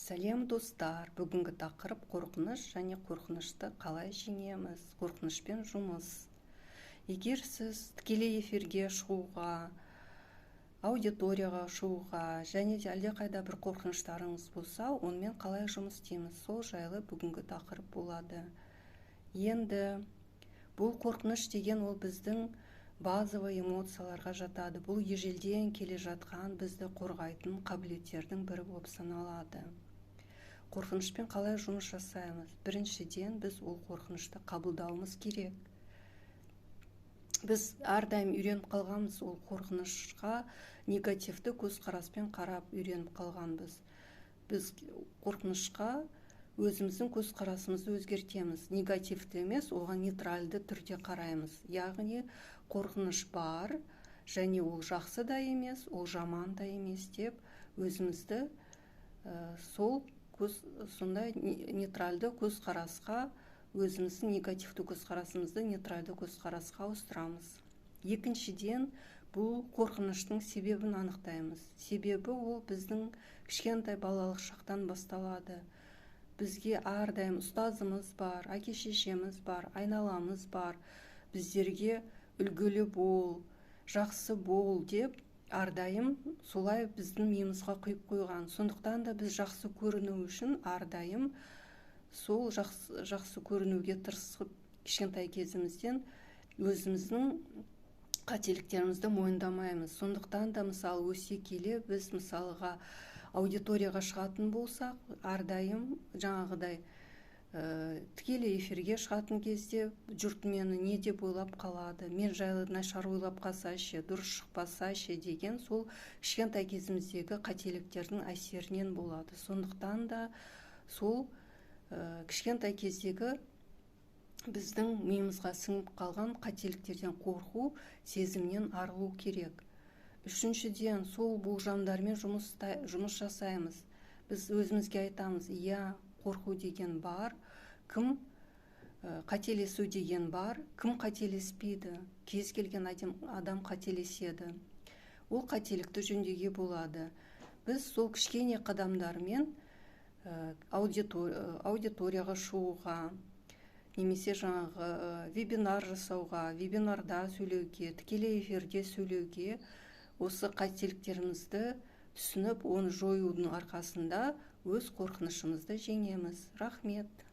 Сәлем, достар! Бүгінгі тақырып: қорқыныш және қорқынышты қалай жеңеміз, қорқынышпен жұмыс. Егер сіз тікелей эфирге шығуға, аудиторияға шығуға және де әлдеқайда бір қорқыныштарыңыз болса, онымен қалай жұмыс істейміз, сол жайлы бүгінгі тақырып болады. Енді бұл қорқыныш деген ол біздің базовый эмоцияларға жатады. Бұл ежелден келе жатқан бізді қорғайтын қабілеттердің бірі болып саналады. Қорқынышпен қалай жұмыс жасаймыз? Біріншіден, біз ол қорқынышты қабылдауымыз керек. Біз әрдайым үйреніп қалғанбыз, ол қорқынышқа негативті көзқараспен қарап үйреніп қалғанбыз. Біз қорқынышқа өзіміздің көзқарасымызды өзгертеміз. Негативті емес, оған нейтральды түрде қараймыз. Яғни қорқыныш бар және ол жақсы да емес, ол жаман да емес деп өзімізді сол көз сондай нейтральды көзқарасқа, өзіміздің негативті көзқарасымызды нейтральды көзқарасқа ауыстырамыз. Екіншіден, бұл қорқыныштың себебін анықтаймыз. Себебі ол біздің кішкентай балалық шақтан басталады. Бізге әрдайым ұстазымыз бар, әке шешеміз бар, айналамыз бар, біздерге «үлгілі бол, жақсы бол» деп әрдайым солай біздің миымызға құйып қойған. Сондықтан да біз жақсы көріну үшін әрдайым сол жақсы көрінуге тырысып, кішкентай кезімізден өзіміздің қателіктерімізді мойындамаймыз. Сондықтан да, мысалы, өсе келе біз, мысалға, аудиторияға шығатын болсақ, әрдайым жаңағыдай тікелей эфирге шығатын кезде «жұрт мені не деп ойлап қалады, мен жайлы нашар ойлап қалса ше, дұрыс шықпаса ше» деген сол кішкентай кезіміздегі қателіктердің әсерінен болады. Сондықтан да сол кішкентай кездегі біздің миымызға сіңіп қалған қателіктерден қорқу сезімнен арылу керек. Үшіншіден, сол болжамдармен жұмыс жасаймыз. Біз өзімізге айтамыз: иә, қорқу деген бар, кім қателесу деген бар, кім қателеспейді? Кез келген адам қателеседі, ол қателікті жөндеуге болады. Біз сол кішкене қадамдармен аудиторияға шығуға немесе жаңағы вебинар жасауға, вебинарда сөйлеуге, тікелей эфирде сөйлеуге, осы қателіктерімізді түсініп, оны жоюдың арқасында өз қорқынышымызды жеңеміз. Рахмет!